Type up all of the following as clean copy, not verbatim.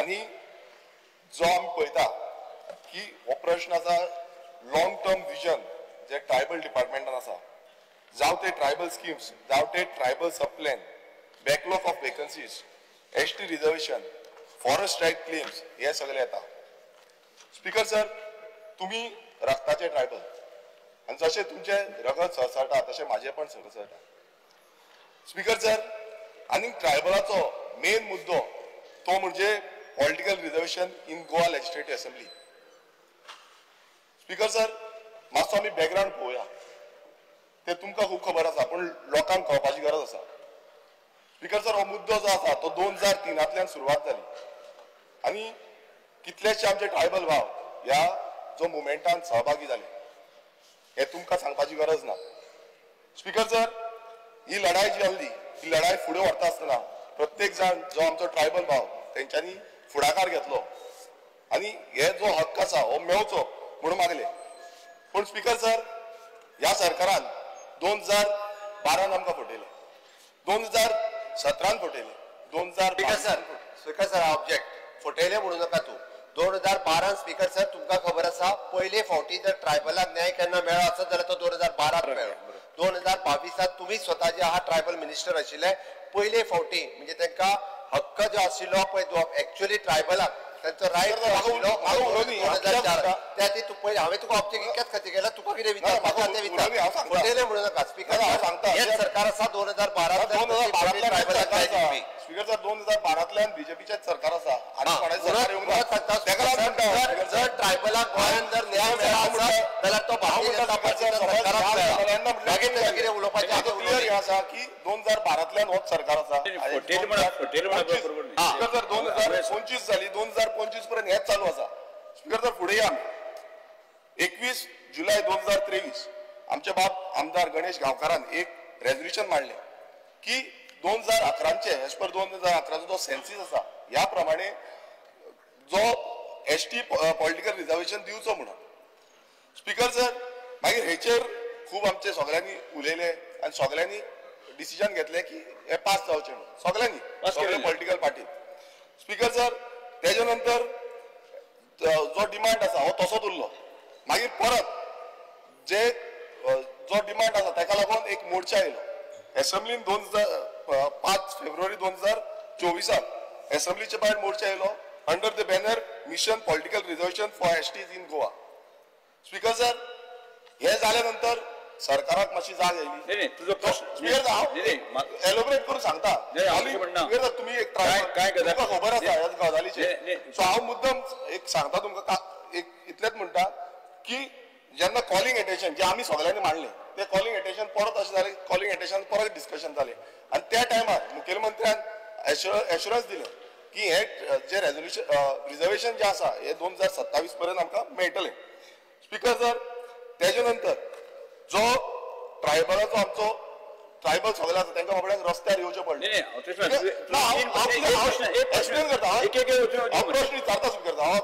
आनी जो आमी पळयता की हो प्रश्न आसा लॉंग टर्म विजन जे ट्रायबल डिपार्टमेंटान आसा, जावं ते ट्रायबल स्किम्स, जावं ते tribal sub plan, backlog of vacancies, ST reservation, forest right claims हे सगळे येता. स्पीकर सर, तुम्ही रक्ताचे ट्रायबल आनी जशें तुमचें रगत सरसळटा तशें म्हाजें पण सरसळटा. स्पीकर सर, आनी ट्रायबलाचो मेन मुद्दो तो म्हणजे political reservation in Goa legislative assembly. Speaker sir, मातसो आमी बॅकग्रावंड पळोवया, ते तुमकां खूब खबर आसा पूण लोकांक कळपाची गरज आसा. स्पीकर सर, हो मुद्दो जो आसा तो 2003 सुरवात जाली आनी कितलेशे आमचे ट्रायबल भाव ह्या जो मुवमेंटान सहभागी जाले हे तुमकां सांगपाची गरज ना. स्पीकर सर, ही लढाय जी आसली ही लढाय फुडें व्हरता आसतना प्रत्येक जाण जो आमचो ट्रायबल भाव तेंच्यांनी फुडाकार घेतलो आनी हे जो हक्क आसा हो मेळचो म्हणून मागले. पूण स्पीकर सर, ह्या सरकारान 2012 आमकां फटयले, 2017 फटयले, 2000. Speaker sir, object. फटयले म्हणू नाका तूं. 2012 स्पीकर सर तुमकां खबर आसा पयले फावटी जर ट्रायबलाक न्याय केन्ना मेळ्ळो आसत जाल्यार तो 2012 मेळ्ळो. 2022 तुमी स्वता जे आहा ट्रायबल मिनिस्टर आशिल्ले, पयले फावटी म्हणजे तांकां हक्क जो आशिल्लो पळय एक्चुअली ट्रायबलाक तांचो रायट आशिल्लो 2004. त्या खातीर तूं पयलीं हांवें तुका ऑब्जेक्ट इतक्याच खातीर केला, तुका कितें विचारपाचें तें विचार, फटयलें म्हणू नाका. स्पीकर सांगता हेच सरकार आसा 2012 ट्रायबलाक न्याय दिवपी. स्पीकर सर, 2012 बीजेपीचेच सरकार आसा आनी जर ट्रायबलाक गोंयांत जर न्याय मेळ्ळो आसत जाल्यार तो भारतीय जनता पार्टीच्या सरकाराक मेळ्ळा. मागीर ताका कितें उलोवपाचें क्लियर हें आसा की 2012 होच सरकार आसा. स्पीकर सर, 2025 जाली, 2025 पर्यंत हेच चालू आसा. स्पीकर सर, फुडें या आमी. 21 जुलय 2023 आमचे बाब आमदार गणेश गांवकारान एक रेजोल्युशन मांडलें की 2011 एज पर 2011 जो सेन्सीस आसा ह्या प्रमाणे जो एसटी पॉलिटिकल रिजर्वेशन दिवचो म्हणून. स्पीकर सर, मागीर हेचेर खूब आमचे सगळ्यांनी उलयले आनी सगळ्यांनी डिसिजन घेतलें की हे पास जावचें म्हणून, सगळ्यांनी, सगळे पॉलिटिकल पार्टी. स्पीकर सर, तेजे नंतर जो डिमांड आसा हो तसोच उरलो. मागीर परत जे जो डिमांड आसा ताका लागून एक मोर्चा येयलो एसेंब्लीन 5 फेब्रुवारी 2024 एसेंब्लीचे भायर मोर्चा येयलो under the banner mission political reservation for STs in Goa. Speaker sir, हे जाल्या नंतर सरकाराक मातशी जाग येयली. एलोबरेट करून सांगता तुमी, एक तुमकां खबर आसा ह्या गजालीचेर. सो हांव मुद्दम एक सांगता तुमकां, एक इतलेंच म्हणटा की जेन्ना कॉलिंग एटेन्शन जे आमी सगळ्यांनी मांडलें ते कॉलिंग एटेन्शन परत अशें जालें, कॉलिंग एटेन्शन परत डिस्कशन जालें आनी त्या टायमार मुखेलमंत्र्यान एश्युरन्स दिलें की हे जे रेजोल्युशन रिजर्वेशन जे आसा हे 2027 पर्यंत आमकां मेळटलें. स्पीकर सर, तेजे नंतर जो ट्रायबलाचो आमचो ट्रायबल सगळे आसा तांकां बाबड्यांक रस्त्यार येवचें पडलें. एक्सप्लेन करता, हांव प्रश्न विचारता स्पीकर सर, हांव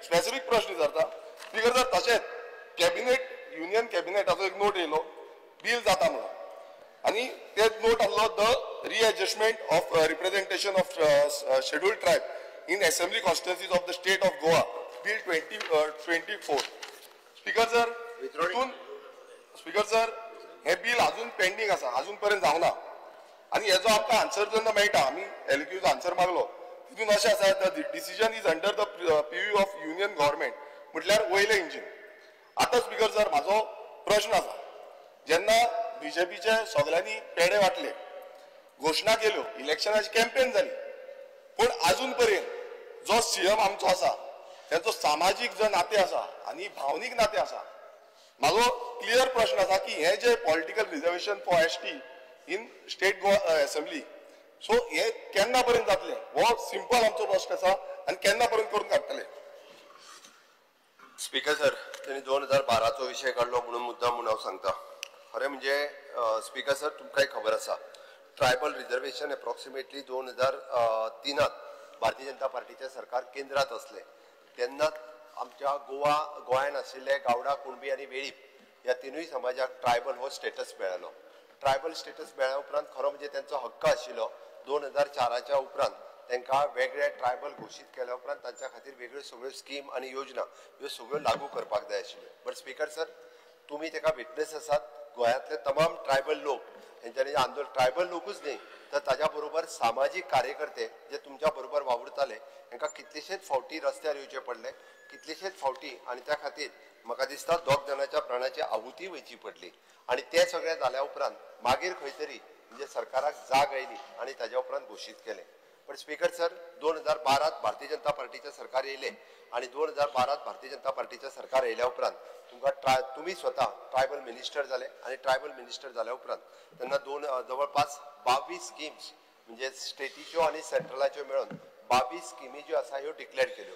स्पेसिफीक प्रश्न विचारता. स्पीकर सर, तशेंच कॅबिनेट युनियन कॅबिनेटाचो एक नोट येयलो बील जाता म्हणून आनी ते नोट आसलो the readjustment of representation of scheduled tribe in assembly constituencies of the state of Goa bill 2024. Speaker sir, तितून स्पीकर सर हे बील अजून पेंडींग आसा, अजून पर्यंत जावना आनी हेजो आमकां आन्सर जेन्ना मेळटा, आमी एलक्यूचो आन्सर मागलो, तितून अशें आसा the decision is under the purview of union government, म्हटल्यार वयलें इंजीन. आतां स्पीकर सर म्हाजो प्रश्न आसा, जेन्ना बीजेपीचे सगळ्यांनी पेडे वांटले, घोशणा केल्यो, इलेक्शनाची कॅम्पेन जाली, पूण अजून पर्यंत जो सीएम आमचो आसा तेचो सामाजीक जो नातें आसा आनी भावनीक नातें आसा, म्हाजो क्लियर प्रश्न आसा की हे जे political reservation for ST in state Goa assembly, so हे केन्ना पर्यंत जातले हो सिंपल आमचो प्रश्न आसा आनी केन्ना पर्यंत करून काडटले. स्पीकर सर, तेणी 2012चो विशय काडलो म्हणून मुद्दाम म्हणून हांव सांगता. खरें म्हणजे स्पीकर सर तुमकांय खबर आसा, tribal reservation approximately 2003 Bharatiya Janata पार्टीचें सरकार केंद्रांत आसलें तेन्ना आमच्या गोंयांत आशिल्ले गावडा, कुणबी आनी वेळीप ह्या तिनूय समाजाक ट्रायबल हो स्टेटस मेळ्ळो. ट्रायबल स्टेटस मेळ्ळ्या उपरांत खरो म्हणजे तेंचो हक्क आशिल्लो 2004च्या उपरांत तांकां वेगळे ट्रायबल घोशीत केल्या उपरांत तांच्या खातीर वेगळ्यो सगळ्यो स्कीम आनी योजना ह्यो सगळ्यो लागू करपाक जाय आशिल्ल्यो. बट स्पीकर सर, तुमी ताका विटनेस आसात. गोंयांतले तमाम ट्रायबल लोक हेंच्यांनी आंदोलन, ट्रायबल लोकूच न्ही तर ताज्या बरोबर सामाजीक कार्यकर्ते जे तुमच्या बरोबर वावुरताले तांकां कितलेशेच फावटी रस्त्यार येवचे पडले, कितलेशेच फावटी, आनी त्या खातीर म्हाका दिसता 2 जाणांच्या प्राणाची आहुती वयची पडली. आनी ते सगळें जाल्या उपरांत मागीर खंय तरी म्हणजे सरकाराक जाग आयली आनी ताज्या उपरांत घोशीत केलें. पण स्पीकर सर, 2012 भारतीय जनता पार्टीचें सरकार येयलें आनी 2012 भारतीय जनता पार्टीचें सरकार येयल्या उपरांत तुमकां तुमी स्वता ट्रायबल मिनिस्टर जाले आनी ट्रायबल मिनिस्टर जाल्या उपरांत तेन्ना जवळपास 22 स्किम्स म्हणजे स्टेटीच्यो आनी सेंट्रलाच्यो मेळून 22 स्किमी ज्यो आसा ह्यो डिक्लेअर केल्यो.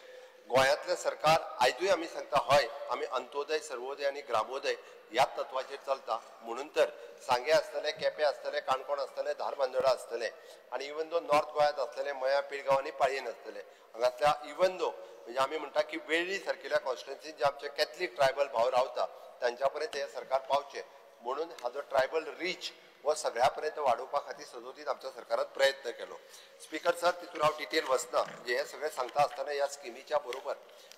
गोंयांतलें सरकार आयजूय आमी सांगता, हय आमी अंत्योदय, सर्वोदय आनी ग्रामोदय ह्या तत्वाचेर चलता, म्हणून तर सांगें आसतलें, केपें आसतलें, काणकोण आसतलें, धारबांदोडा आसतलें आनी इवन दो नॉर्थ गोंयांत आसतलें, मया, पिळगांव आनी पाळयेन आसतलें. हांगासल्या इवन दो म्हणजे आमी म्हणटा की वेळ्ळी सारकेल्या कॉन्स्टिट्युन्सीन जे आमचे कॅथलीक ट्रायबल भाव रावता तांच्या पर्यंत हें सरकार पावचें म्हणून हाजो ट्रायबल रीच हो सगळ्या पर्यंत वाडोवपा खातीर सदोदीत आमच्या सरकारान प्रयत्न केलो. स्पीकर सर, तितून हांव डिटेल वचना. म्हणजे हें सगळें सांगता आसतना ह्या स्किमीच्या बरोबर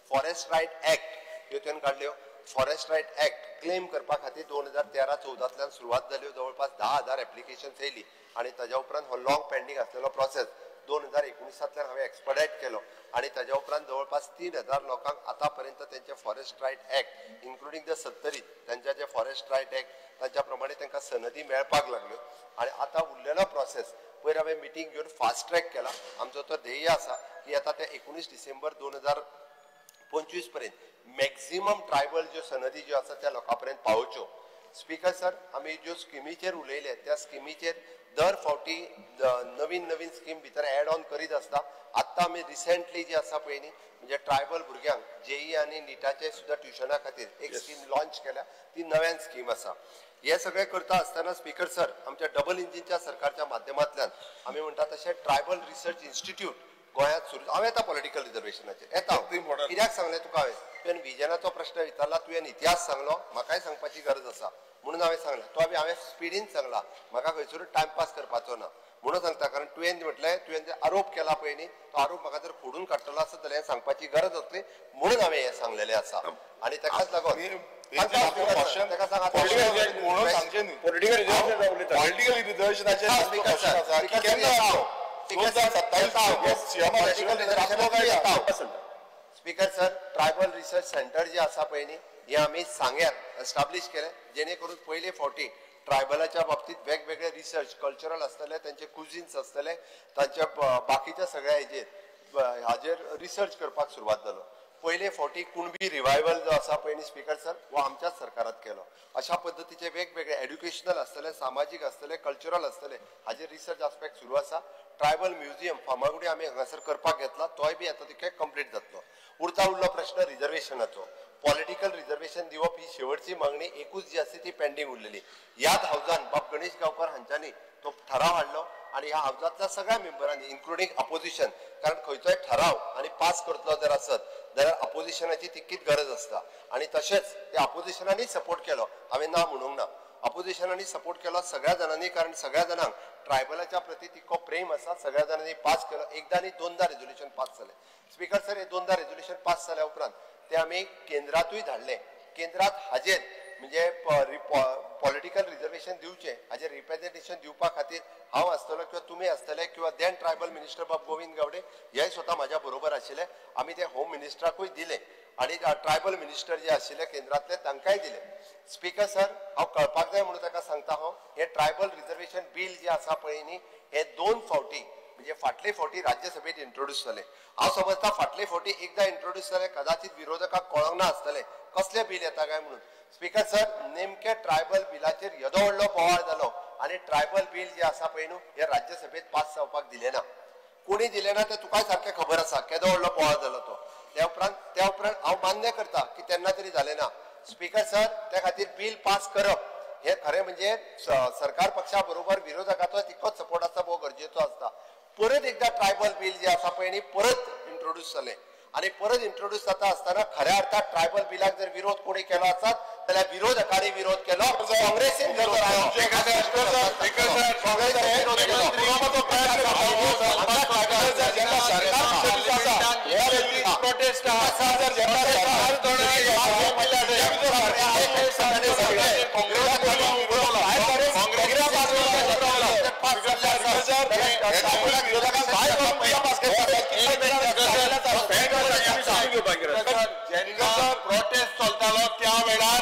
फॉरेस्ट रायट एक्ट ह्यो तेणें काडल्यो. फॉरेस्ट रायट एक्ट क्लेम करपा खातीर 2013-14 सुरवात जाल्यो. जवळपास 10,000 एप्लिकेशन्स येयली आनी ताज्या उपरांत हो लॉंग पेंडींग आसलेलो प्रोसेस 2019 हांवें एक्सपडायट केलो आनी ताज्या उपरांत जवळपास 3,000 लोकांक आतां पर्यंत तेंचे forest right act including the Sattari तांच्या जे फॉरेस्ट रायट एक्ट तांच्या प्रमाणे तांकां सनदी मेळपाक लागल्यो. आनी आतां उरलेलो प्रोसेस पयर हांवें मिटींग घेवन फास्ट ट्रॅक केला. आमचो तो ध्येय आसा की आतां ते 19 डिसेंबर 2025 पर्यंत मॅक्झिमम ट्रायबल ज्यो सनदी ज्यो आसा त्या लोकां पर्यंत पावोवच्यो. स्पीकर सर, आमी ज्यो स्किमीचेर उलयले त्या स्किमीचेर दर फावटी नवीन नवीन स्कीम भितर एड ऑन करीत आसता. आत्तां आमी रिसेंटली जी आसा पळय न्ही म्हणजे ट्रायबल भुरग्यांक जेई आनी निटाचे सुद्दां ट्युशना खातीर एक स्कीम लॉंच केल्या, ती नव्यान स्कीम आसा. हे सगळें करता आसतना स्पीकर सर, आमच्या डबल इंजिनच्या सरकारच्या माध्यमांतल्यान आमी म्हणटा तशें ट्रायबल रिसर्च इन्स्टिट्यूट गोंयांत सुरू. हांव येता पॉलिटिकल रिजर्वेशनाचेर येता. कित्याक सांगलें तुका हांवें, तुवें विजनाचो प्रश्न विचारला, तुवें इतिहास सांगलो, म्हाकाय सांगपाची गरज आसा म्हणून हांवें सांगलें. तो हांवें स्पिडीन सांगला, म्हाका खंयसरूच टायमपास करपाचो ना म्हणून सांगता. कारण तुवें म्हटलें, तुवें जे आरोप केला पळय न्ही तो आरोप म्हाका जर फोडून काडटलो आसत जाल्यार सांगपाची गरज आसली म्हणून हांवें हें सांगलेलें आसा. आनी ताकाच लागून speaker sir, tribal research centre जे आसा पळय न्ही हे आमी सांग्यार एस्टाब्लीश केलें जेणे करून पयले फावटी ट्रायबलाच्या बाबतीत वेगवेगळे रिसर्च कल्चरल आसतले, तांचे कुझिन्स आसतले, तांच्या बाकीच्या सगळ्या हेजेर हाजेर रिसर्च करपाक सुरवात जालो. पयले फावटी कुणबी रिवायवल जो आसा पळय न्ही स्पीकर सर, हो आमच्याच सरकारात केलो. अशा पद्दतीचे वेगवेगळे एड्युकेशनल आसतले, सामाजीक आसतले, कल्चरल आसतले हाजेर रिसर्च आस्पेक्ट सुरू आसा. ट्रायबल म्युझियम फार्मागुडी आमी हांगासर करपाक घेतला, तोय बी आतां तितके कंप्लीट जातलो. उरता उरलो प्रश्न रिजर्वेशनाचो. पॉलिटिकल रिजर्वेशन दिवप ही शेवटची मागणी एकूच जी आसा ती पेंडींग उरलेली. ह्याच हावजान बाब गणेश गांवकर हांच्यांनी तो ठराव हाडलो आनी ह्या हावजांतल्या सगळ्या मेंबरांनी इन्क्लुडींग अपोजिशन, कारण खंयचोय ठराव आनी पास करतलो जर आसत जाल्यार अपोजिशनाची तितकीच गरज आसता. आनी तशेंच त्या अपोजिशनांनी सपोर्ट केलो, हांवें ना म्हणूंक ना, अपोजिशनांनी सपोर्ट केलो सगळ्या जाणांनी, कारण सगळ्या जाणांक ट्रायबलाच्या प्रती तितको प्रेम आसा, सगळ्या जाणांनी पास केलो. एकदां न्ही दोनदां रेजोल्युशन पास जालें. स्पीकर सर, हे दोनदां रेजोल्युशन पास जाल्या उपरांत ते आमी केंद्रांतूय धाडले. केंद्रांत हाजेर म्हणजे पॉलिटिकल रिजर्वेशन दिवचें हाजेर रिप्रेझेंटेशन दिवपा खातीर हांव आसतलो किंवा तुमी आसतले किंवा then tribal minister बाब गोविंद गावडे हे स्वता म्हाज्या बरोबर आशिल्ले. आमी ते होम मिनिस्टराकूय दिले आनी ट्रायबल मिनिस्टर जे आशिल्ले केंद्रांतले तांकांय दिले. स्पीकर सर, हांव कळपाक जाय म्हणून ताका सांगता, हांव हे ट्रायबल रिजर्वेशन बील जे आसा पळय न्ही हे 2 फावटी म्हणजे फाटले फावटी राज्यसभेत इंट्रोड्यूस जालें. हांव समजता फाटले फावटी एकदां इंट्रोड्यूस जालें, कदाचित विरोधकांक कळोंक ना आसतलें कसलें बील येता काय म्हणून. स्पीकर सर, नेमके ट्रायबल बिलाचेर येदो व्हडलो बोवाळ जालो आनी ट्रायबल बील जे आसा पळय न्हू हे राज्यसभेत पास जावपाक दिलें ना. कोणी दिलें ना तें तुकाय सारकें खबर आसा केदो व्हडलो बोवाळ जालो तो. त्या उपरांत हांव मान्य करता की तेन्ना तरी जालें ना. स्पीकर सर, त्या खातीर बील पास करप हे खरें म्हणजे सरकार पक्षा बरोबर विरोधकाचो तितकोच सपोर्ट आसता भोव गरजेचो आसता. परत एकदां ट्रायबल बील जे आसा पळय न्ही परत इंट्रोड्यूस जालें आनी परत इंट्रोड्यूस जाता आसतना खऱ्या अर्थात ट्रायबल बिलाक जर विरोध कोणी केलो आसत जाल्यार विरोधकांनी विरोध केलो, काँग्रेसीन विरोध केलो. प्रोटेस्ट चलतालो त्या वेळार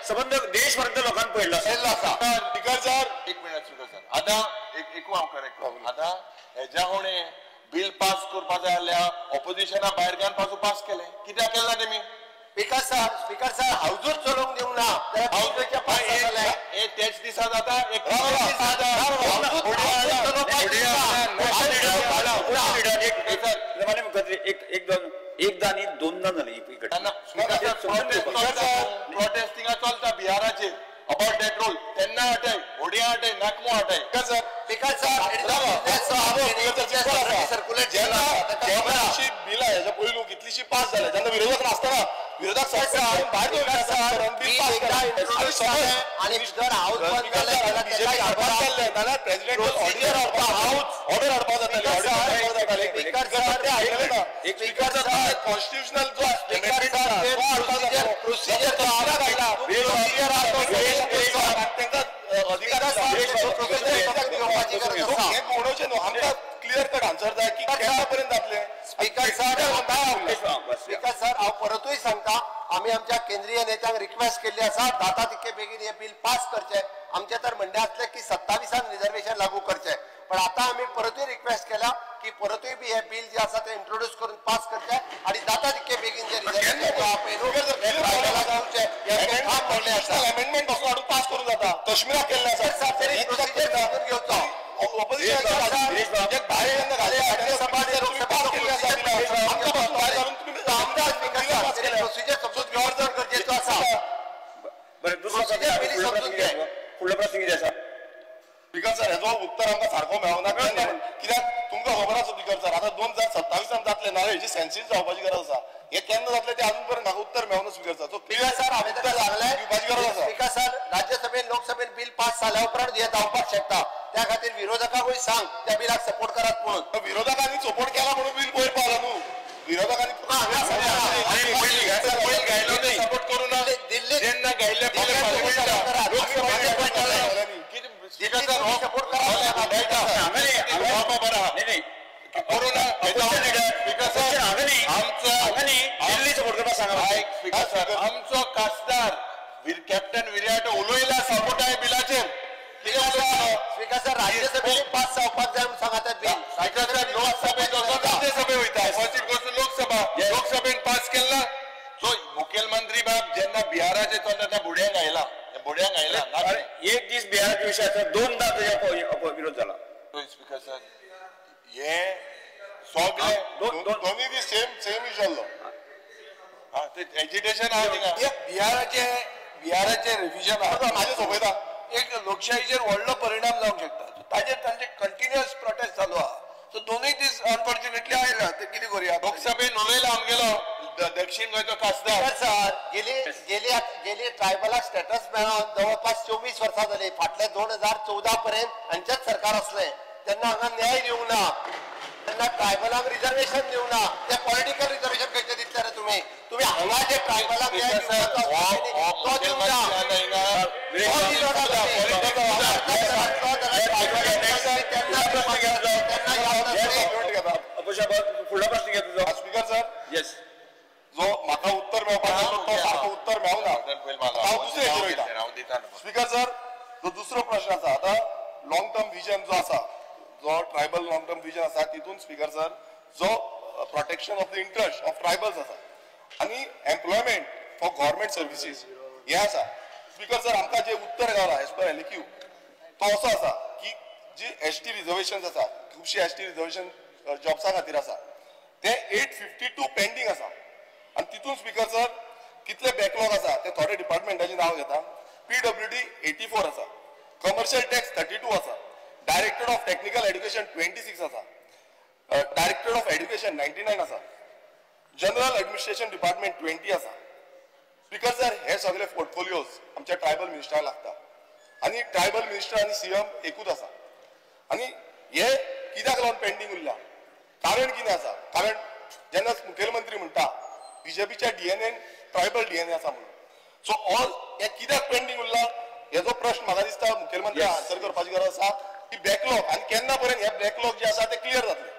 संबंध देशभरांत लोकांक पडलो आसा. सर एक मिनिट स्पीकर सर, आतां एक हांव करेक्ट आतां हेज्या होणे बिल पास करपा जाय जाल्यार ऑपोजिशना भायर घेवन पासून पास केलें, कित्याक केलें ना तेमी? स्पीकर सर, स्पीकर सर हावजूच चलोवंक दिवंक ना. हे तेच दिसा जाता. एकदा आनी दोनदा जाली प्रोटेस्टिंगा चलता बिहाराचेर अबाउट that role, तेन्ना हटय, होडिया हटय, नाकमो हटय. स्पीकर सर, बिलां हेच्या पयलू कितलीशी पास जाल्या जेन्ना विरोधक नासतना विरोधक भायर जाल्यार प्रेसिडेंट ऑर्डर हाडपा जाताले. कॉन्स्टिट्युशनल जो तांकां अधिकार हे न्हू, आमकां क्लियर कट आन्सर जाय की केन्ना पर्यंत जातलें. स्पीकर सर, स्पीकर सर हांव परतूय सांगता, आमी आमच्या केंद्रीय नेत्यांक रिक्वेस्ट केल्ली आसा जाता तितके बेगीन हे बिल पास करचें. आमचें तर म्हणणें आसलें की 27 रिजर्वेशन लागू करचें, पण आतां आमी परतूय रिक्वेस्ट केल्या की परतूय बी हे बिल जे आसा तें इंट्रोड्यूस करून पास करचें आनी जाता तितके बेगीन जे रिजर्वेशन अमेंडमेंट पासून हाडून पास करून जाता. काश्मीराक केल्लें आसा, प्रोसिजर समजून घेवचो. प्रोसिजर समजून घेवप चड गरजेचो आसा. बरें, दुसरो फुडलो प्रश्न कितें आसा? स्पीकर सर, हेजो उत्तर आमकां सारको मेळना. कित्याक तुमकां खबर आसा स्पीकर सर, आतां 2027 जातलें ना, हेजी सेन्सीस जावपाची गरज आसा. हे केन्ना जातलें तें अजून पर्यंत म्हाका उत्तर मेळना स्पीकर सर. स्पीकर सर, हांवें ताका सांगलें दिवपाची गरज आसा. स्पीकर सर, राज्यसभेन लोकसभेन बिल पास जाल्या उपरांत हें जावपाक शकता. त्या खातीर विरोधकांकूय सांग त्या बिलाक सपोर्ट करात म्हणून. विरोधकांनी सपोर्ट केला म्हणून बिल वयर पावला न्हू. विरोधकांनी सपोर्ट करू ना जेन्ना घायल्ले आमचो खासदार कॅप्टन विराट उलयला सपोर्ट आहे बिलाचेर. स्पीकर सर, राज्यसभेन पास जावपाक जाय म्हणून सांगा तें बिल. लोकसभेत राज्यसभे वयता, first it goes to Lok Sabha. लोकसभेन pass केला. सो मुखेलमंत्री बाब जेन्ना बिहाराचेर चलता त्या बुड्यांक आयला, बुड्यांक आयला. एक दीस बिहाराच्या विशयाचो दोनदा तुज्या विरोध जाला. स्पीकर सर, हे सगळे दोन्ही दीस सेम सेम इशू जाल्लो. एजिटेशन आहा थिंगा. बिहाराचे बिहाराचे रिव्हिजन आहा म्हाजें सोंपयता. एक लोकशाहीचेर व्हडलो परिणाम जावंक शकता. ताजेर तांचे कंटिन्युअस प्रोटेस्ट चालू आहा. सो दोनूय दीस अनफॉर्च्युनेटली आयला, ते कितें करुया. लोकसभेन उलयला आमगेलो दक्षिण गोंयचो खासदार. सर, गेली गेली गेली ट्रायबलाक स्टेटस मेळोन जवळपास 24 वर्सां जाली. फाटले 2014 पर्यंत हांचेच सरकार आसलें तेन्ना हांगा न्याय दिवंक ना, तेन्ना ट्रायबलांक रिजर्वेशन दिवंक ना. ते पॉलिटिकल रिजर्वेशन खंयचें दितले रे तुमी? तुमी हांगा जे ट्रायबलांक न्याय दिवपाचो तो दिवंक ना. फुडलो प्रश्न घे तुजो. स्पीकर सर, येस, जो म्हाका उत्तर मेळपाक जाय तो सारको उत्तर मेळना. हांव दुसरे हेचेर वयता. स्पीकर सर, जो दुसरो प्रश्न आसा आतां लॉंग टर्म विजन जो आसा, जो ट्रायबल लॉंग टर्म विजन आसा तितून स्पीकर सर जो protection of the interest of tribals आसा आनी एम्प्लॉयमेंट फॉर गव्हर्मेंट सर्विसीस हें आसा. स्पीकर सर, आमकां जें उत्तर गावला एज पर एलएक्यू तो असो आसा की जी एस टी रिजर्वेशन आसा, खुबशी एस टी रिजर्वेशन जॉब्सा खातीर आसा, ते 852 पेंडींग आसा. आनी तितून स्पीकर सर कितले बॅकलॉग आसा ते थोडे डिपार्टमेंटाचें नांव घेता. पीडब्ल्यूडी 84 आसा, कमर्शियल टॅक्स 32 आसा, डायरेक्टर ऑफ टेक्निकल एड्युकेशन 26 आसा, डायरेक्टर ऑफ एड्युकेशन 99 आसा, जनरल एडमिनिस्ट्रेशन डिपार्टमेंट 20 आसा. स्पीकर सर, हे सगळे पोर्टफोलियोज आमच्या ट्रायबल मिनिस्टराक लागता आनी ट्रायबल मिनिस्टर आनी सीएम एकूच आसा. आनी हे कित्याक लागून पेंडींग उरला, कारण कितें आसा? कारण जेन्ना मुखेलमंत्री म्हणटा बीजेपीच्या डीएनएन ट्रायबल डीएनए आसा म्हणून, सो ऑल हे कित्याक पेंडींग उरला हेजो प्रश्न म्हाका दिसता मुखेलमंत्री आन्सर करपाची गरज आसा की बॅकलॉग आनी केन्ना पर्यंत हे बॅकलॉग जे आसा ते क्लियर जातले.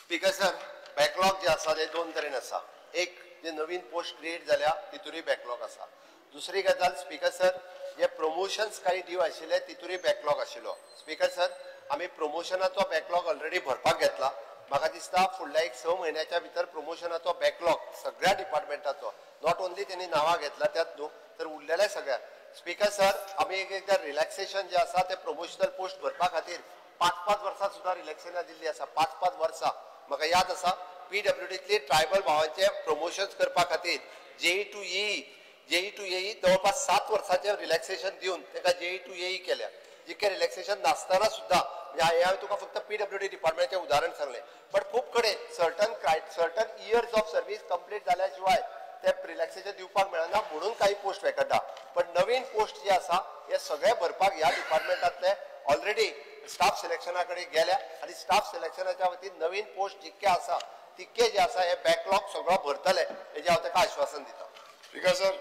स्पीकर सर, बॅकलॉग जे आसा ते दोन तरेन आसा. एक जे नवीन पोस्ट क्रिएट जाल्या तितूनय बॅकलॉग आसा. दुसरी गजाल स्पीकर सर, जे प्रमोशन्स काही ड्यू आशिल्ले तितूनय बॅकलॉग आशिल्लो. स्पीकर सर, आमी प्रमोशनाचो बॅकलॉग ऑलरेडी भरपाक घेतला. म्हाका दिसता फुडल्या एक 6 म्हयन्याच्या भितर प्रमोशनाचो बॅकलॉग सगळ्या डिपार्टमेंटाचो, not only तेणी नांवां घेतला त्यात न्हू, तर उरलेल्या सगळ्या. स्पीकर सर, आमी एक एकदां रिलॅक्सेशन जे आसा ते प्रमोशनल पोस्ट भरपा खातीर 5-5 वर्सां सुद्दां रिलॅक्सेशनां दिल्ली आसा. 5-5 वर्सां म्हाका याद आसा पीडब्ल्यूडींतली ट्रायबल भावांचे प्रमोशन्स करपा खातीर जेई टू एई जवळपास 7 वर्सांचें रिलॅक्सेशन दिवन ताका जेई टू एई केल्या. जितकें रिलॅक्सेशन नासतना सुद्दां, म्हणजे हें हांवें तुका फक्त पीडब्ल्यूडी डिपार्टमेंटाचें उदाहरण सांगलें, बट खूब कडेन certain years of service complete जाल्या शिवाय ते रिलॅक्सेशन दिवपाक मेळना म्हणून काही पोस्ट वेकंट. पण नवीन पोस्ट जे आसा हे सगळे भरपाक ह्या डिपार्टमेंटांतले ऑलरेडी स्टाफ सिलेक्शना कडेन गेल्या आनी स्टाफ सिलेक्शनाच्या वतीन नवीन पोस्ट जितके आसा तितके जे आसा हे बॅकलॉग सगळो भरतले हेजें हांव ताका आश्वासन दिता. स्पीकर सर,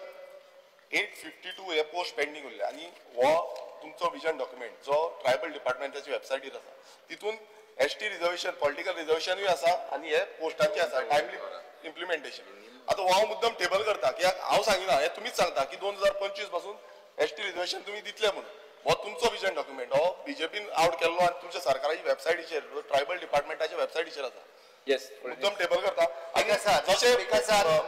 852 हे पोस्ट पेंडींग उरले आनी हो तुमचो विजन डॉक्युमेंट जो ट्रायबल डिपार्टमेंटाच्या वेबसायटीर आसा तितून एस टी रिजर्वेशन, पॉलिटिकल रिजर्वेशनूय आसा आनी हे पोस्टांचे आसा टायमली इम्प्लिमेंटेशन. आतां हो हांव मुद्दम टेबल करता कित्याक हांव सांगिना, हें तुमीच सांगता की 2025 पासून एस टी रिजर्वेशन तुमी दितले म्हणून. हो तुमचो विजन डॉक्युमेंट हो बीजेपीन आवट केल्लो आनी तुमच्या सरकाराच्या वेबसायटीचेर, ट्रायबल डिपार्टमेंटाच्या वेबसायटीचेर आसा. येस, मुद्दम टेबल करता. आनी जशें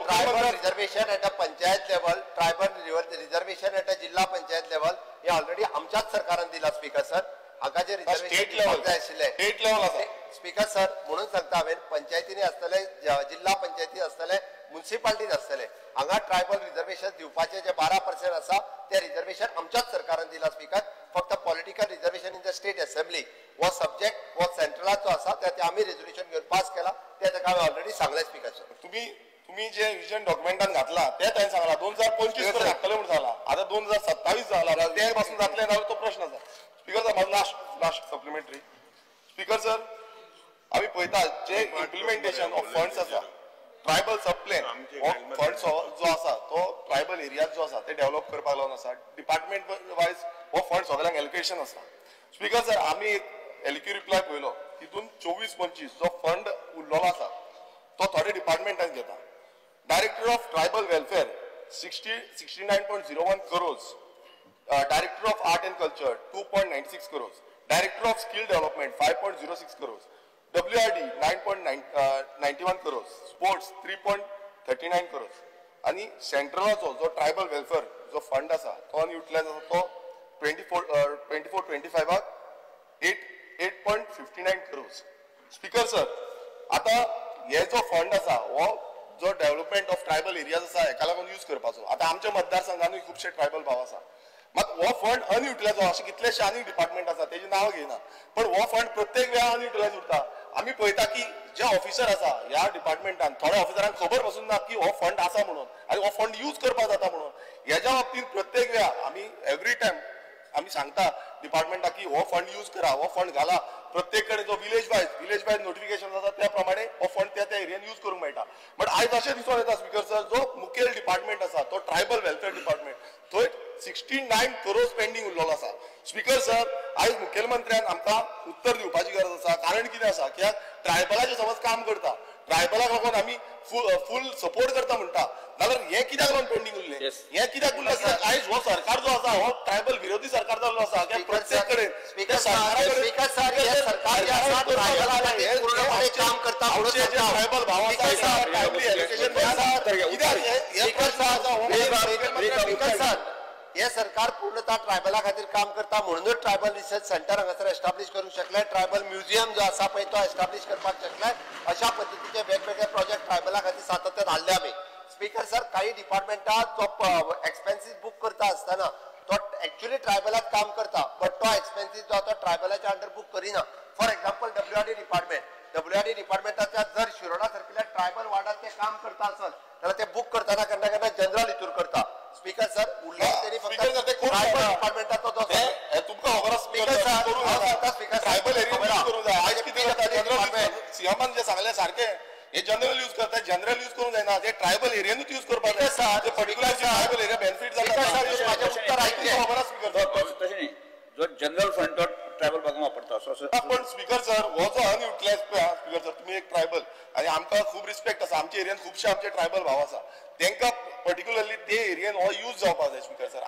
tribal reservation at a panchayat level, tribal reservation at a जिल्हा पंचायत लेवल हे ऑलरेडी आमच्याच सरकारान दिला. स्पीकर सर, हांगा जे रिजर्वेशन जाय आशिल्लें स्टेट लेवल आसा. स्पीकर सर, म्हणून सांगता हांवें, पंचायतींनी आसतले, जिल्हा पंचायती आसतले, मुन्सिपालिटीन आसतले, हांगा ट्रायबल रिजर्वेशन दिवपाचें जे 12% आसा ते रिजर्वेशन आमच्याच सरकारान दिला. स्पीकर, फक्त political reservation in the state assembly हो सब्जेक्ट हो सेंट्रलाचो आसा, ते आमी रेजोल्युशन घेवन पास केला, ते ताका हांवें ऑलरेडी सांगलें. स्पीकर सर, तुमी जे विजन डॉक्युमेंटान घातला ते ताणें सांगला 2025 पर्यंत घातले म्हणून सांगला, आतां 2027 जाला, ते पासून जातले ना तो प्रश्न आसा. स्पीकर सर, म्हाजो लास्ट सप्लिमेंटरी. स्पीकर सर, आमी पळयता जे इम्प्लिमेंटेशन ऑफ फंड्स आसा, ट्रायबल सब प्लॅन हो फंड जो आसा तो ट्रायबल एरियाज जो आसा ते डेव्हलप करपाक लागून आसा. डिपार्टमेंट वायज हो फंड सगळ्यांक एलोकेशन आसा. स्पीकर सर, आमी एक एलक्यू रिप्लाय पळयलो, तितून 24-25 जो फंड उरलेलो आसा तो थोडे डिपार्टमेंटान घेता. Director of tribal welfare 69.01 crores, director of art and culture 2.96 crores, director of skill development 5.06 crores, WRD 9.91 crores, sports 3.39 crores. आनी सेंट्रलाचो जो ट्रायबल वेलफेअर जो फंड आसा तो अनयुटिलायज आसा तो 24-25 8.59 क्रोर्स. स्पीकर सर, आतां हे जो फंड आसा हो जो डेव्हलपमेंट ऑफ ट्रायबल एरियाज आसा हेका लागून यूज करपाचो. आतां आमच्या मतदारसंघानूय खुबशे ट्रायबल भाव आसा, मात हो फंड अनयुटिलायज अशे कितलेशे आनीक डिपार्टमेंट आसा तेजी नांव घेयना, पण हो फंड प्रत्येक वेळा अनयुटिलायज उरता. आमी पळयता की जे ऑफिसर आसा ह्या डिपार्टमेंटान थोड्या ऑफिसरांक खबर पसून ना की हो फंड आसा म्हणून आनी हो फंड यूज करपाक जाता म्हणून. हेज्या बाबतींत प्रत्येक वेळा आमी एवरी टायम आमी सांगता डिपार्टमेंटाक की हो फंड यूज करा, हो फंड घाला. प्रत्येक कडेन जो विलेज वायज नोटिफिकेशन जाता त्या प्रमाणे हो फंड त्या त्या एरियन यूज करूंक मेळटा. बट आयज अशें दिसून येता स्पीकर सर, जो मुखेल डिपार्टमेंट आसा तो ट्रायबल वेलफेअर डिपार्टमेंट थंय 69 क्रोर्स पेंडींग उरलेलो आसा. स्पीकर सर, आयज मुखेलमंत्र्यान आमकां उत्तर दिवपाची गरज आसा. कारण कितें आसा कित्याक ट्रायबलाचें समज काम करता, ट्रायबलाक लागून आमी फूल सपोर्ट करता म्हणटा, नाल्यार हें कित्याक लागून पेंडींग उरलें, हें कित्याक उरलें? आयज हो सरकार जो आसा हो ट्रायबल विरोधी सरकार जाल्लो आसा. प्रत्येक कडेन ट्रायबल भाव आसा. हे सरकार पूर्णतः ट्रायबला खातीर काम करता म्हणूनच ट्रायबल रिसर्च सेंटर हांगासर एस्टाब्लिश करूंक शकले, ट्रायबल म्युझियम जो आसा पळय तो एस्टाब्लिश करपाक शकले. अशा पद्दतीचे वेगवेगळे प्रोजेक्ट ट्रायबला खातीर सातत्यान हाडले आमी. स्पीकर सर, काही डिपार्टमेंटात जो एक्सपेन्सीस बूक करता आसतना तो एक्चुअली ट्रायबलात काम करता, बट तो एक्सपेन्सीस जो तो ट्रायबलाच्या अंडर बूक करिना. For example WRD department, WRD डिपार्टमेंटाच्या जर शिरोडा सारकिल्ल्या ट्रायबल वार्डात ते काम करता आसत जाल्यार ते बूक करतना केन्ना केन्ना जनरल हितूर करता. स्पीकर सर, उरले तेणी फक्त ट्रायबल डिपार्टमेंटाचो जो तुमकां खबर आसा स्पीकर सर, ट्रायबल एरिया करूंक जाय. आयज कितें जाता, जनरल सीएमान जे सांगलें सारकें, हे जनरल यूज करता, जनरल यूज करूंक जायना, ते ट्रायबल एरियानूच यूज करपाक जाय. ते पर्टिक्युलर ट्रायबल एरिया बेनिफीट जाता. उत्तर आयकलें खबर आसा स्पीकर सर. तशें न्ही, जो जनरल फंड तो ट्रायबल भागांक वापरता. पण स्पीकर सर, हो जो अनयुटिलायज पळय स्पीकर सर, तुमी एक ट्रायबल आनी आमकां खूब रिस्पेक्ट आसा, आमच्या एरियान खुबशे आमचे ट्रायबल भाव आसा, तांकां पर्टिक्युलरली ते एरियन हो यूज जावपाक जाय. स्पीकर सर,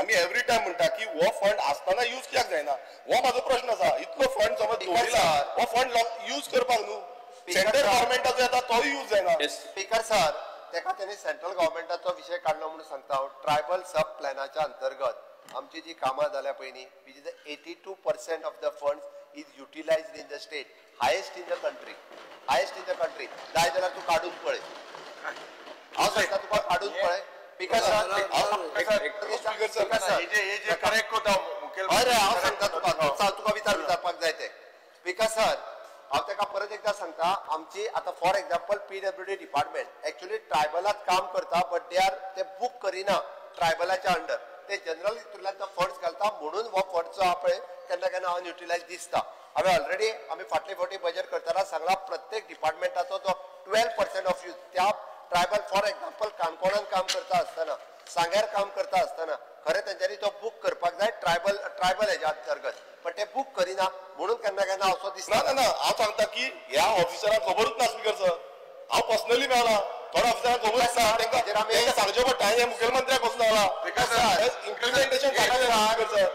आमी एवरी टायम म्हणटा की हो फंड आसतना यूज कित्याक जायना, हो म्हाजो प्रश्न आसा. इतलो फंड समज दवरिला, हो फंड यूज करपाक न्हू, सेंट्रल गव्हर्मेंटाचो येता तोय यूज जायना. स्पीकर सर, तेका तेणी सेंट्रल गव्हर्मेंटाचो विशय काडलो म्हणून सांगता हांव. ट्रायबल सब प्लॅनाच्या अंतर्गत आमची जी कामां जाल्या पयलीं, which is 82% of the funds is utilised in the state, highest in the country, highest in the country. जाय जाल्यार तूं काडून पळय, हांव सांगता तुका काडून पळय. स्पीकर सर, हय हांव सांगता तुका, तुका विचार विचारपाक जाय ते. स्पीकर सर, हांव ताका परत एकदां सांगता, आमची आतां for example PWD department actually ट्रायबलात काम करता, बट they are ते बूक करिना ट्रायबलाच्या अंडर, ते जनरल हितूंतल्यान तो फंड्स घालता, म्हणून हो फंड जो आहा पळय केन्ना केन्ना अनयुटिलायज दिसता. हांवें ऑलरेडी आमी फाटले फावटी बजेट करतना सांगला, प्रत्येक डिपार्टमेंटाचो जो 12% ऑफ यूज त्या ट्रायबल, फॉर एक्झाम्पल काणकोणान काम करता आसतना, सांग्यार काम करता आसतना खरें तेंच्यांनी तो बूक करपाक जाय ट्रायबल ट्रायबल हेज्या अंतर्गत, पण ते बूक करिना म्हणून केन्ना केन्ना असो दिसता. ना ना, हांव सांगता की ह्या ऑफिसरांक खबरूच ना स्पीकर सर. हांव पर्सनली मेळ्ळा थोड्या ऑफिसरांक खबर आसता, तांकां सांगचें पडटा, हें मुखेलमंत्र्याक वचून सांगलां. इम्प्लिमेंटेशन स्पीकर सर,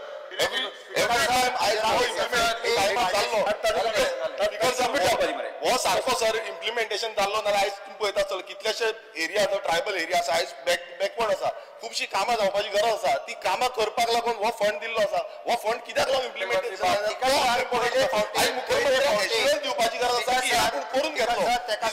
हो सारको सर इम्प्लिमेंटेशन जाल्लो नाल्यार आयज तुमी पळयता चल कितलेशे एरिया ट्रायबल एरिया आसा आयज बॅकवर्ड आसा, खुबशी कामां जावपाची गरज आसा, ती कामां करपाक लागून हो फंड दिल्लो आसा. हो फंड कित्याक लागून इम्प्लिमेंटेशन आयज मुख्यमंत्र्याक एश्युरन्स दिवपाची गरज आसा की आपूण करून घेतलो, ही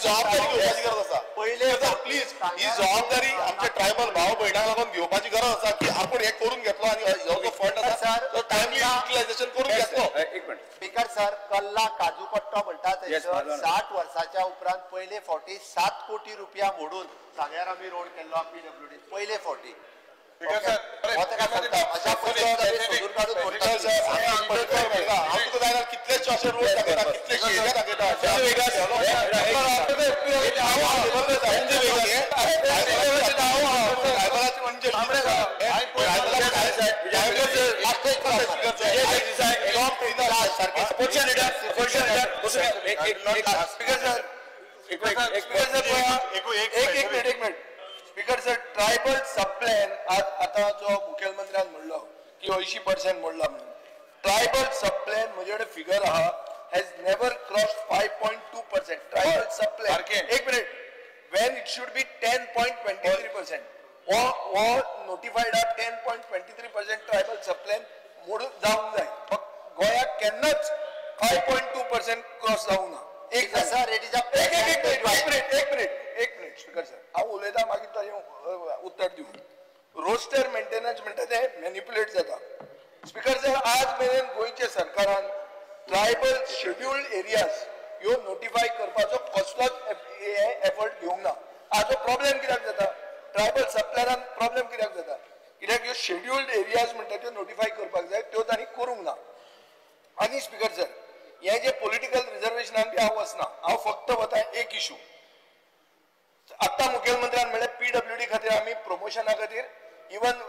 जबाबदारी घेवपाची गरज आसा. सर प्लीज, ही जबाबदारी आमच्या ट्रायबल भाव भयणांक लागून घेवपाची गरज आसा की आपूण हें करून घेतलो आनी हो जो फंड आसा तो टायमली युटिलायझेशन करून घेतलो. एक मिनिट स्पीकर सर, कल्ला काजू पट्टो म्हणटा थंयसर 60 वर्साच्या उपरांत पयले फावटी 7 कोटी रुपया मोडून सांग्यार आमी रोड केल्लो पीडब्ल्यूडी पयले फावटी. कितलेशे अशे रोड दाखयता, कितलेशे एरिया दाखयता. एक minute speaker sir, tribal sub plan आतां जो मुखेलमंत्र्यान म्हणलो की 80% मोडला म्हणून, ट्रायबल सब प्लॅन म्हजे कडेन फिगर आहा has never crossed 5.2% tribal sub plan. एक minute, when it should be 10.23%, हो नोटिफायड आहा 10.23% ट्रायबल सब प्लॅन मोडून जावंक जाय. फक्त गोंयाक केन्नाच 5.2% क्रॉस जावंक ना. एक मिनिट स्पीकर सर, हांव उलयता मागीर ताजें उत्तर दिवं. रोस्टर मेंटेनन्स म्हणटा तें मॅनिपुलेट जाता. स्पीकर सर, आज मेरेन गोंयच्या सरकारान ट्रायबल शेड्युल्ड एरियाज ह्यो नोटिफाय करपाचो कसलोच एफर्ट घेवंक ना. आज हो प्रॉब्लेम कित्याक जाता, ट्रायबल सब प्लॅनान प्रॉब्लेम कित्याक जाता, कित्याक ह्यो शेड्युल्ड एरियाज म्हणटा त्यो नोटिफाय करपाक जाय, त्यो तांणी करूंक ना. आनी स्पीकर सर, हे जे पॉलिटिकल रिजर्वेशनान बी हांव वचना, हांव फक्त वता एक इशू. आतां मुखेलमंत्र्यान म्हणलें पीडब्ल्यूडी खातीर आमी प्रमोशना खातीर इवन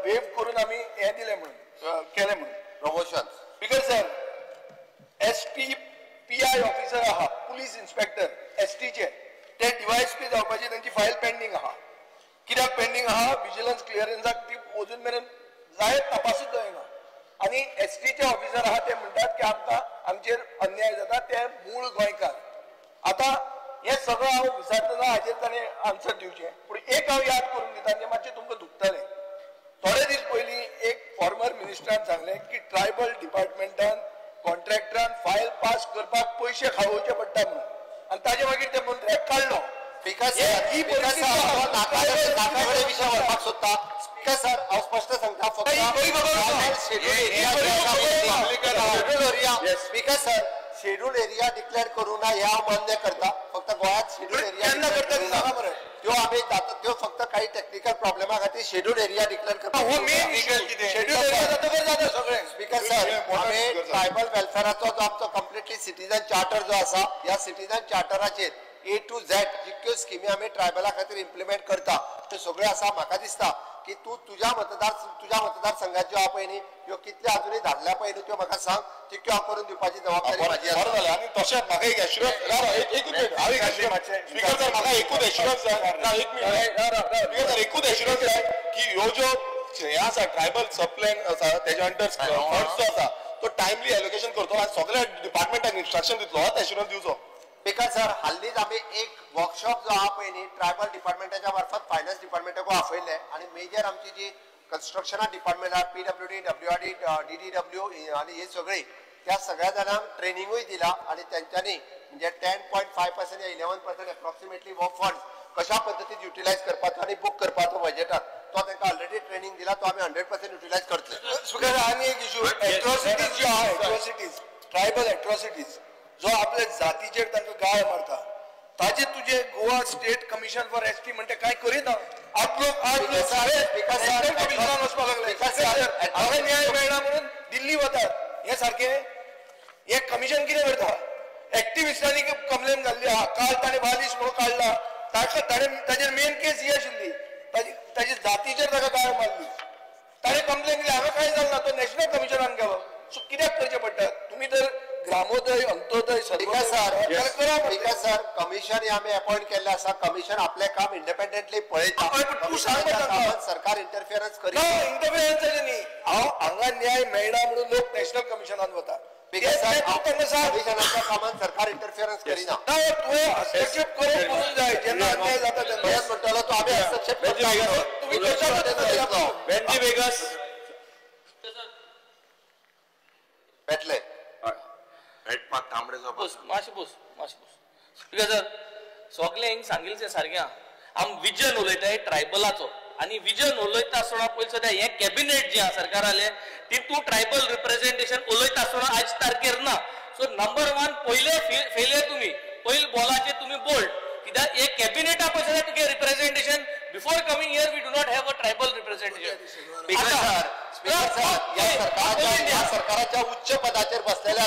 वेव करून आमी हें दिलें म्हणून केलें म्हणून promotion. Speaker sir, S T PI officer आहा, पुलीस इन्स्पेक्टर एस टीचे, ते डीवायएसपी जावपाची तांची फायल पेंडींग आहा. कित्याक पेंडींग आहा, विजिलन्स क्लियरन्साक ती अजून मेरेन जायत तपासूच जायना. आनी एस टीचे ऑफिसर आहा ते म्हणटात की आमकां आमचेर अन्याय जाता, ते मूळ गोंयकार. आतां हें सगळें हांव विचारतना हाजेर ताणें आन्सर दिवचें, पूण एक हांव याद करून दिता, जें मातशें तुमकां दुखतलें. थोडे दीस पयलीं एक फॉर्मर मिनिस्टरान सांगलें की ट्रायबल डिपार्टमेंटान कॉन्ट्रॅक्टरान फायल पास करपाक पयशे खावोवचे पडटा म्हणून आनी ताजे मागीर त्या मंत्र्याक काडलो. स्पीकर सर, विशय व्हरपाक सोदता. स्पीकर सर, हांव स्पश्ट सांगता, फक्त speaker sir schedule area declare करूं ना हे हांव मान्य करता. फक्त गोंयांत शेड्यूल एरिया त्यो आमी त्यो फक्त काही टेक्निकल प्रॉब्लेमा खातीर शेड्यूल एरिया डिक्लेअर करता. स्पीकर सर, आमी ट्रायबल वेलफेअराचो जो आमचो कंप्लिटली सिटीजन चार्टर जो आसा, ह्या सिटीजन चार्टराचेर ए टू झेड जितक्यो स्किमी आमी ट्रायबला खातीर इम्प्लिमेंट करता त्यो सगळ्यो आसा. म्हाका दिसता की तूं तुज्या मतदारसंघात ज्यो आहा पळय न्ही, ह्यो कितल्यो आजुनूय धाडल्या पळय न्ही त्यो म्हाका सांग, तितक्यो हांव करून दिवपाची जबाबदारी म्हाजी आसा. बरें जालें. आनी तशेंच म्हाका एक एश्युरन्स, एक मिनट, स्पीकर सर म्हाका एकूच एश्युरन्स जाय, एक मिनट स्पीकर सर, एकूच एश्युरन्स जाय की ह्यो ज्यो हें आसा ट्रायबल सब प्लॅन आसा तेज्या अंडर फंड्स जो आसा तो टायमली एलोकेशन करतलो आनी सगळ्या डिपार्टमेंटाक इन्स्ट्रक्शन दितलो, होच एश्युरन्स दिवचो. स्पीकर सर, हाल्लीच आमी एक वर्कशॉप जो आहा पळय न्ही ट्रायबल डिपार्टमेंटाच्या मार्फत फायनान्स डिपार्टमेंटाकूय आपयल्लें आनी मेजर आमची जी कन्स्ट्रक्शना डिपार्टमेंट आहा, PWD, WRD, DDW आनी हे सगळी, त्या सगळ्या जाणांक ट्रेनिंगूय दिला आनी तेंच्यांनी म्हणजे 10.5% या 11% एप्रॉक्सिमेटली हो फंड कशा पद्दतीन युटिलायज करपाचो आनी बूक करपाचो बजेटात, तो तांकां ऑलरेडी ट्रेनिंग दिला, तो आमी 100% युटिलायज करतले. स्पीकर, आनी एक इशू एट्रॉसिटीज ज्यो आहा, एट्रॉसिटीज, ट्रायबल एट्रॉसिटीज जो आपल्या जातीचेर तांकां गाळ मारता ताजे तुजे Goa state commission for ST म्हणटा काय करिना. आठ लोक नॅशनल कमिशनान वचपाक लागले, हांगा न्याय मेळना म्हणून दिल्ली वतात. हे सारकें हे कमिशन कितें करता? एक्टिविस्टांनी कंप्लेन घाल्ली आहा, काल ताणें बालिश म्हणून काडला, ताका ताणें ताजेर मेन केस ही आशिल्ली, ताजी जातीचेर ताका गाळ मारली, ताणें कंप्लेन दिली, हांगा कांय जालें ना, तो नॅशनल कमिशनान गेलो. सो कित्याक करचें पडटा? तुमी तर ग्रामोदय, अंत्योदय, स्पीकर सर, कमिशन हे आमी अपॉइंट केल्लें आसा. कमिशन आपलें काम इंडिपेंडंटली पळयता, सरकार इंटरफियरन्स करिना. इंटरफियरन्साचें न्ही, हांव हांगा न्याय मेळना म्हणून लोक नॅशनल कमिशनान वता. कमिशनाच्या कामात सरकार इंटरफियरन्स करिना. तुवें हस्तक्षेप करूंक जाय जेन्ना अन्याय जाता तेन्ना. म्हणटलो तो आमी हस्तक्षेप करता. तुमी भेटले मातशें बस, मातशें बस. स्पीकर सर, सगळें हिंग सांगिल्लें तें सारकें आहा. आम विजन उलयताय ट्रायबलाचो आनी विजन उलयता आसतना पयलीं सद्या हें कॅबिनेट जें आहा सरकारालें तितून ट्रायबल रिप्रेझेंटेशन उलयता आसतना आज तारखेर ना. सो नंबर 1 पयलें फेलियर तुमी, पयलीं बॉलाचेर तुमी बोल्ड, कित्याक हे कॅबिनेटा पळय सद्या तुगे representation before coming here we do not have a tribal representation. सरकाराच्या उच्च पदाचेर बसलेले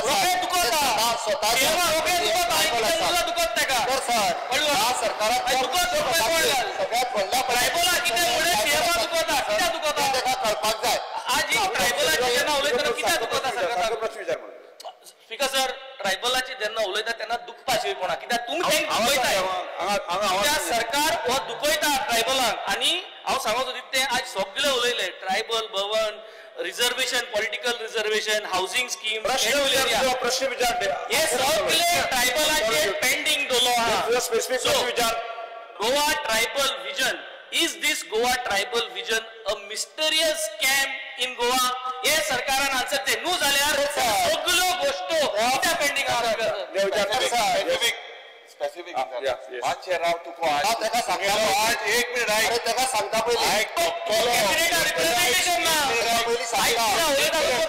कळपाक जाय. आज ट्रायबलाची जेन्ना उलयतना कित्याक दुखता सरकार? स्पीकर सर, ट्रायबलाची जेन्ना उलयता तेन्ना दुखपाची कोणा, कित्याक तुमी तांकां दुखयताय, कित्याक सरकार हो दुखयता ट्रायबलांक. आनी हांव सांगत सोदीत तें आज सगळे उलयले, tribal Bhavan, reservation, political reservation, housing scheme, प्रश्न विचार, हे सगळे ट्रायबलाचे पेंडींग दवरलो आहा. Goa tribal vision, is this Goa tribal vision a mysterious scam in Goa? हे सरकारान आन्सर ते न्हू जाल्यार सगळ्यो गोश्टो कित्याक पेंडींग आहा? स्पेसिफिक मातशें राव तुका एक मिनिट आयक, ताका सांगता पयलीं कॅबिनेटा रिप्रेझेंटेशन ना,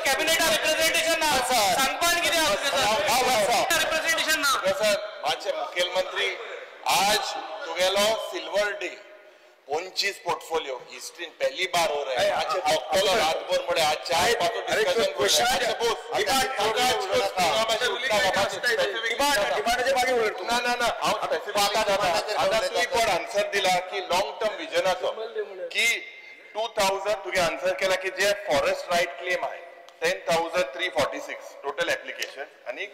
कॅबिनेटा रिप्रेझेंटेशन ना, सांगपान कितें रिप्रेझेंटेशन ना. सर, मातशें मुखेलमंत्री आज तुगेलो सिल्वर डे, 25 पोर्टफोलियो हिस्ट्री पहली बार हो रहा है. आज रात भर मुळे आज 4-5 डिस्कशन. ना ना ना, हांव तुवें कोण आन्सर दिला की लॉंग टर्म विजनाचो की 2000 तुगे आन्सर केला की जे फॉरेस्ट रायट क्लेम आहे 10,346 टोटल एप्लिकेशन आणि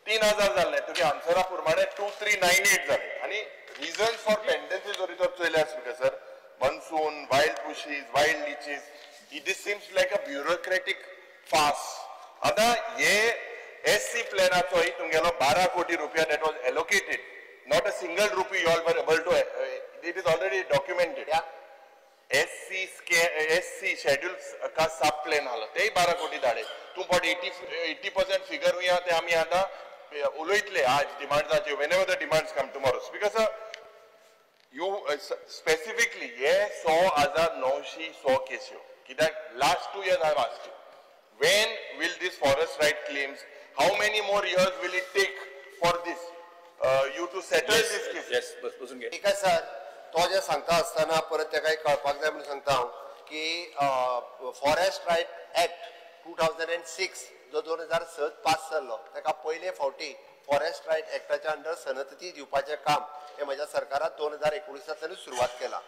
3,000 जाल्ले, तुगे आन्सरा प्रमाणे 2398 जाले. आणि रिजन्स फॉर पेंडन्सी जरी तर चोयल्यार speaker sir, monsoon, wild bushes, wild leeches, this seems like a bureaucratic farce. आतां हे एस सी प्लॅनाचोय तुमगेलो 12 कोटी रुपया that was allocated, not a single rupee you all were able to, it is already documented. S C SC SC schedule caste sub plan आलो तेय 12 कोटी धाडे. तूं फट 80% figure हुया ते आमी आतां उलयतले आज डिमांड्साचेर whenever the demands come tomorrow. Speaker sir, you specifically हे 100,900 केस्यो कित्याक last 2 years I have asked you when will this forest right claims, how many more years will it take for this you to settle this case? Yes, बस बसून घे. ठीक आहे sir, तो जे सांगता आसतना परत तेका कळपाक जाय म्हणून सांगता हांव की फॉरेस्ट रायट एक्ट 2006 जो 2006 पास जाल्लो ताका पयले फावटी फॉरेस्ट रायट एक्टाच्या अंडर सनदती दिवपाचें काम हें म्हज्या सरकारान 2019 सुरवात केला.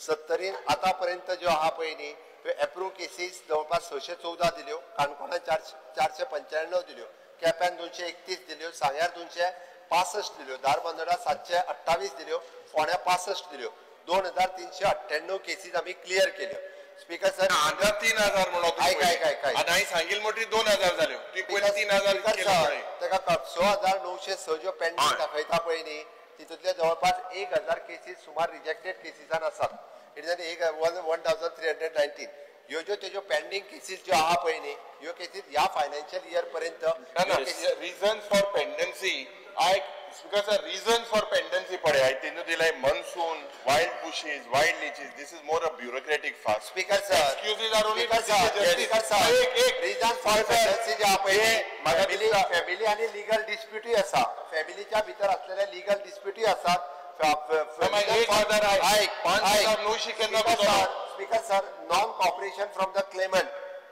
सत्तरीन आतां पर्यंत ज्यो आहा पळय न्ही त्यो एप्रूव केसीस जवळपास 614 दिल्यो, काणकोणान 495 दिल्यो, केप्यान 231 दिल्यो, सांग्यार 265 दिल्यो, धारबांदोडा 728 दिल्यो, फोंड्या 65 दिल्यो. 2398 केसीस आमी क्लियर केल्यो. स्पीकर सर, आतां 3000 म्हणून आयक आयक आयक आयक आनी हांवें सांगिल्लें म्हणटकीर 2000 जाल्यो. तुवें पयलीं 3000 ताका 6906 ज्यो पेंडींग दाखयता पळय न्ही तितूंतले जवळपास 1000 केसीस सुमार रिजेक्टेड केसीसान आसात. It is 1319 ह्यो ज्यो तेज्यो पेंडींग केसीस ज्यो आहा पळय न्ही ह्यो केसीस ह्या फायनान्शियल इयर पर्यंत. रिजन्स फॉर पेंडन्सी आयक speaker sir, reasons for pendency पळय हांवें तेन्ना दिलाय monsoon, wild bushes, wild leeches. This is more a bureaucratic fast. Speaker sir, excuses are only speaker sir, reason for pendency जे आहा पळय family आनी legal डिस्प्युटूय आसा. फॅमिलीच्या भितर असलेले लिगल डिस्प्युटूय आसात. Speaker sir, non cooperation from the claimant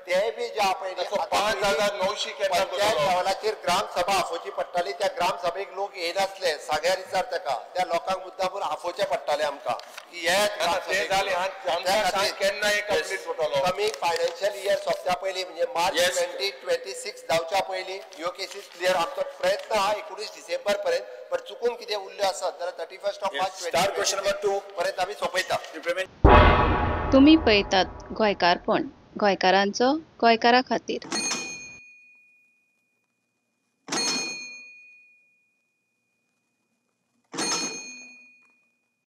ते B J आहा पळय 5900 पंचायत लेवलाचेर ग्रामसभा आफोवची पडटाली. त्या ग्रामसभेक लोक येयनासले. सांग्यार विचार ताका, त्या लोकांक मुद्दामून आफोवचें पडटालें आमकां की येयात. कमी फायनान्शियल इयर सोंपच्या पयलीं म्हणजे मार्च 2026 जावच्या पयलीं ह्यो केसीस क्लियर. आमचो प्रयत्न आहा 19 डिसेंबर पर्यंत, पण चुकून कितें उरल्यो आसत जाल्यार 31 मार्च 2022 पर्यंत आमी सोंपयता. तुमी पळयतात गोंयकारपण, गोंयकारांचो गोंयकारा खातीर.